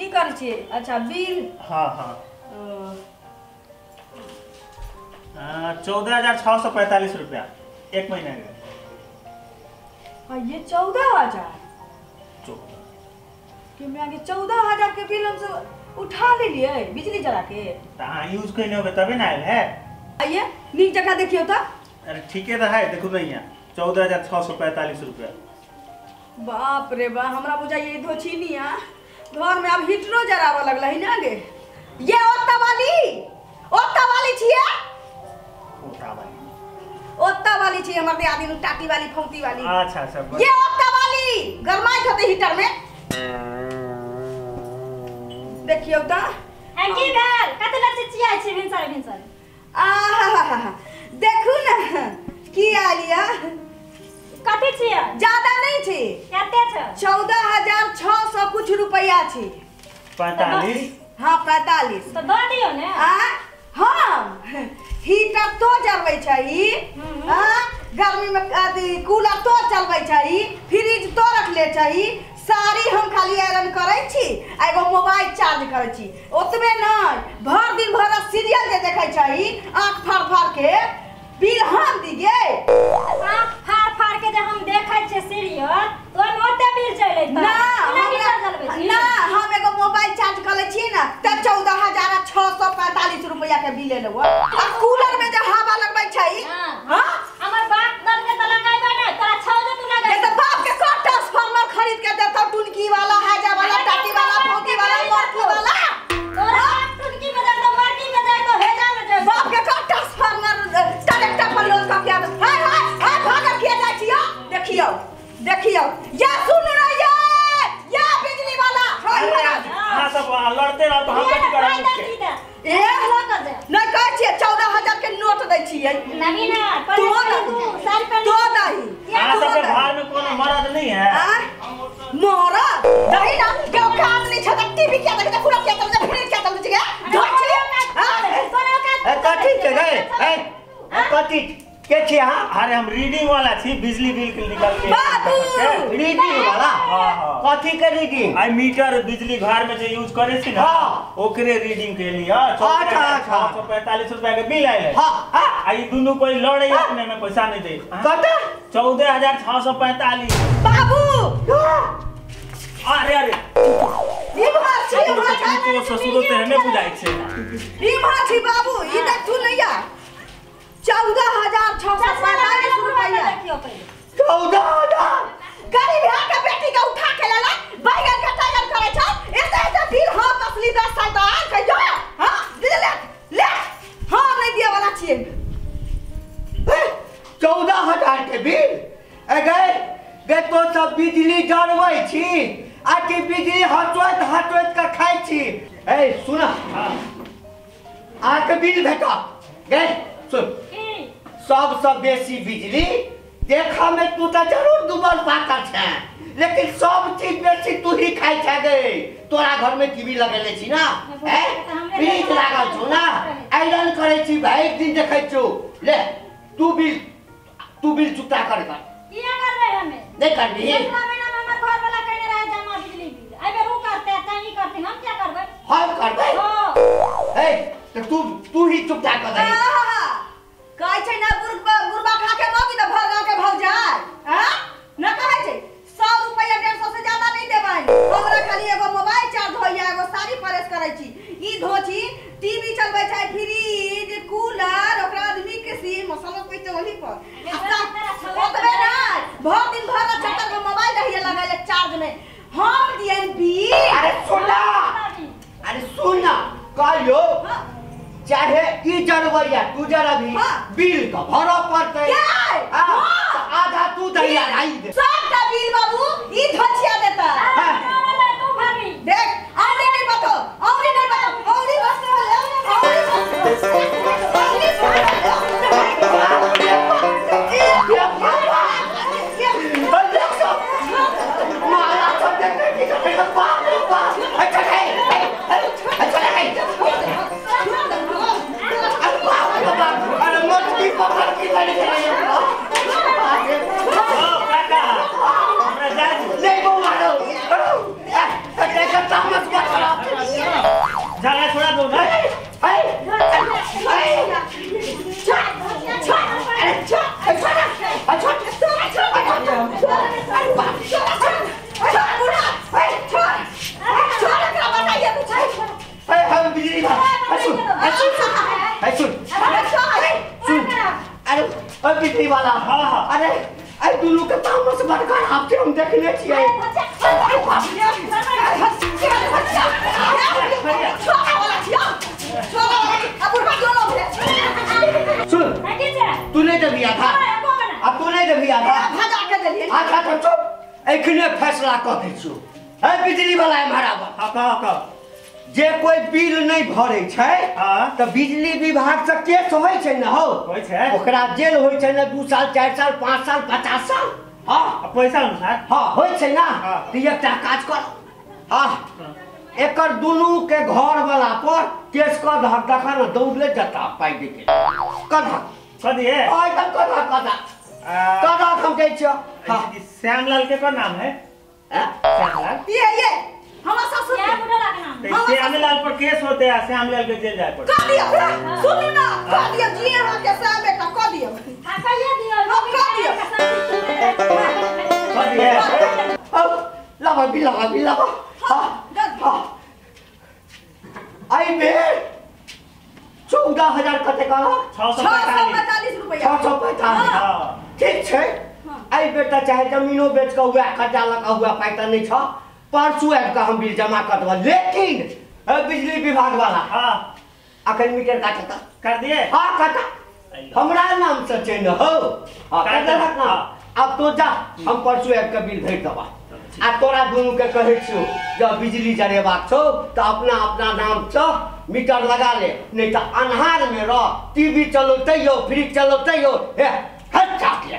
की करै छियै? अच्छा बिल। हाँ हाँ 14,645 रुपया एक महीना के। ये 14,000 के मैं आगे 14,000 के बिल हम सब उठा ले लिए बिजली जरा के। अहाँ यूज कइने होबे तबे ना आयल है। आइए नीक जगह देखियो त। अरे ठीके त है, देखू नहीं यहाँ 14,645 रुपया। बाप रे बा, हमरा बुझाइए धोछिनिया घर में अब हीटरो जराबऽ लगल है ना गे। ये ओत्ता वाली छियै, ओत्ता वाली छियै हमर दियादिन टाटी वाली फौती वाली। अच्छा अच्छा, ये ओत्ता वाली गरमाइत होतै हीटर में। देखियौ त की भेल, कते लग चिचियाइ छी भिनसर भिनसर। आहा देखू ना की आलिया कथी छियै? ज्यादा नहीं छी, कते छ? 14,600 कुछ रुपया छी। 45। हाँ 45 तो दऽ दियौ ने। आ हम हीटर तो जरबै छै, हां गर्मी में अथी कूलर तो चलबै छै, फ्रिज तो रखले छै, साड़ी हम खाली आयरन करै छी आ एगो मोबाइल चार्ज करै छी। ओतबे नहीं, भर दिन भर सीरियल जे देखै छै आँख फाड़ फाड़ के बिल हम दिगे। आँख फाड़ फाड़ के जे हम देखै छियै सीरियल तो ओहिमे ओते बिल चलि अयतै ना। ना हम एगो मोबाइल चार्ज कर लै छियै ना त 14,645 रुपया के बिल एलौ। आ कूलर में जे हवा लगबै छै। हां हमर बाप दल के त लगाइबे नै, तोरा छौ जे तू लगाइ। त बाप के कौन ट्रांसफार्मर खरीद के देतौ? टुनकी वाला, हाजा वाला, टाटी वाला, फौकी वाला, मरकी वाला। तोरा बाप टुनकी में जाय तो मरकी में जाय तो हेजा में जाय। बाप के कौन ट्रांसफार्मर ट्रैक्टर पर लोड क के आबै? हाय हाय हाय भागल किया जाइ छियो? देखियौ देखियौ या सुन रही या बिजली वाला। हां सब लड़ते रहो तो हम कथि करब? ए नहीं कहै छियै 14,000 के नोट दै छियै। नवीना तो दही अहाँ सबके घर में कोनो मरद नहीं है? मरद दही ना के काम नहीं छ त टीवी किया देखै, कूलर किया चलबै, फ्रिज किया चलबै छै, धोइ छियै। ए कथि छै गे? ए कथि के छी अहाँ? अरे हम रीडिंग वाला छी, बिजली बिल के निकाल के। बाबू रीडिंग वाला? हां हां। कथि के रीडिंग? आई मीटर बिजली घर में जे यूज करे छी ना ओकरे रीडिंग के लिए। 645 रुपया के बिल आयल है। हां आ ई दोनों कोई लड़े अपने में पैसा नहीं दे। कते? 14,645। बाबू अरे अरे ई भात छी, तो ससुरो ते हमें बुझाइ छै। ई भात छी बाबू, ई देखू नैया 14,645 रुपया। 14,000 गरीब है के बेटी के उठा के लेला बैगन के टाइगन करे छ। एते एते बिल हम असली 10 साल त आ कहियो। हां ले ले हम नहीं दिए वाला छियै। 14,000 के बिल? ए गए गे तो सब बिजली जरबै छी आ कि बिजली हटवैत हटवैत के खाइ छी? ए सुन, अहाँके बिल भेटत। गए सुन, सबसँ बेसी बिजली देखा में तू तो जरूर दुबल पातर छे, लेकिन सब चीज बेसी तू ही खाइ छे गे। तोरा घर में टीवी लगेले छी ना, फ्रिज लागल छौ ना, आयरन करे छी भाई दिन देखै छौ। ले तू बिल चुकता कर कर। किया करबै हमे? नहीं करबी। पिछला महीना में हमर घर वाला कहने रहे जमा बिजली बिल, एहि बेर उ करते तही करते, हम क्या करबै? हम करबै। ए त तू ही चुकता कर दही। कहै छै ना बुरबा खा के मौगी त भर गांव के भौ जाय। हां ना कहै छै 100 रुपया 150 से ज्यादा नहीं देबै। हमरा खाली एगो मोबाइल चार्ज होइया, एगो साड़ी प्रेस करै छी, ई धोछी, टीवी चलबै छै, फ्रिज कूलर, ओकरा आदमी के सी मसाला पैते ओही पर। ओतबे नै, भर दिन भर चक्कर में मोबाइल रहिए लगाइले चार्ज में। हम दियन बिल। अरे सुन ना, अरे सुन ना, कहियो चाहे ई जरबैया तू जरबी, बिल के भरऽ पड़तै। आधा तू दैया आई दे सबटा बिल बाबू ई धोछिया देता। तू भरबी। देख औरी नहीं बतो, औरी नहीं बतो, औरी बस औरी बस औरी मारा सब देखै की बाप रे बाप। अच्छा है, अच्छा है। अरे मटकी पकड़ के लड़े ओ काका हमरा जाय नहीं मारो। देखने छियै। सुन तू नहीं देबही आधा, आ तू नहीं देबही आधा, अच्छा तो चुप, एखने फैसला कऽ दै छियौ। है बिजली वाला एम्हर आबऽ। हाँ कह कह। जे कोई बिल नहीं भरे छै तऽ बिजली विभाग से केस होइ छै ने हौ, होइ छै, ओकरा जेल होइ छै ने 2 साल 4 साल 5 साल 50 साल। हाँ पैसा अनुसार हाँ होइ छै ना। तऽ एकटा काज कर, हाँ एकर दुनू के घर वाला पर केस कऽ दहक, देखा ने दौड़ले जता पाइ दे के कऽ दहक, कऽ दिए, हाँ एकदम कऽ दहक, कऽ दहक, कऽ दहक, हम जाइ छियौ। हाँ श्यामलाल के का नाम है? श्यामलाल ये हमार ससुर के श्यामलाल पर केस होते हैं, श्यामलाल के जेल जाए पड़े। कह दियो, सुनू ना, कह दियो जी हां के सब बेटा कह दियो। हां कहिए दियो, कह दियो, कह दिए। अब लावा भी लावा भी लावा। हां हां आई बे 14,000 कते कहला? 645 रुपया। 645। ठीक छै, आई बेटा चाहे जमीनो बेच के हुआ कर्जा लगा हुआ पाइ त नहीं छ, परसू आबि कऽ हम बिल जमा कर देब। लेकिन बिजली विभाग वाला हाँ अखन मीटर काटता कर दिए। हाँ काटा, हमरा नाम से छै न हो, हाँ कर देलक ना। अब तो जा, हम परसू आबि कऽ बिल भरि देबा। आ तोरा दुनू के कहै छियौ जब बिजली जरेबाक छौ तऽ अपना अपना नाम से मीटर लगा ले, नहीं तऽ अन्हार में रह, टीवी चलो तैयो, फ्रिज चलो तैयो, हे हट चाट ले।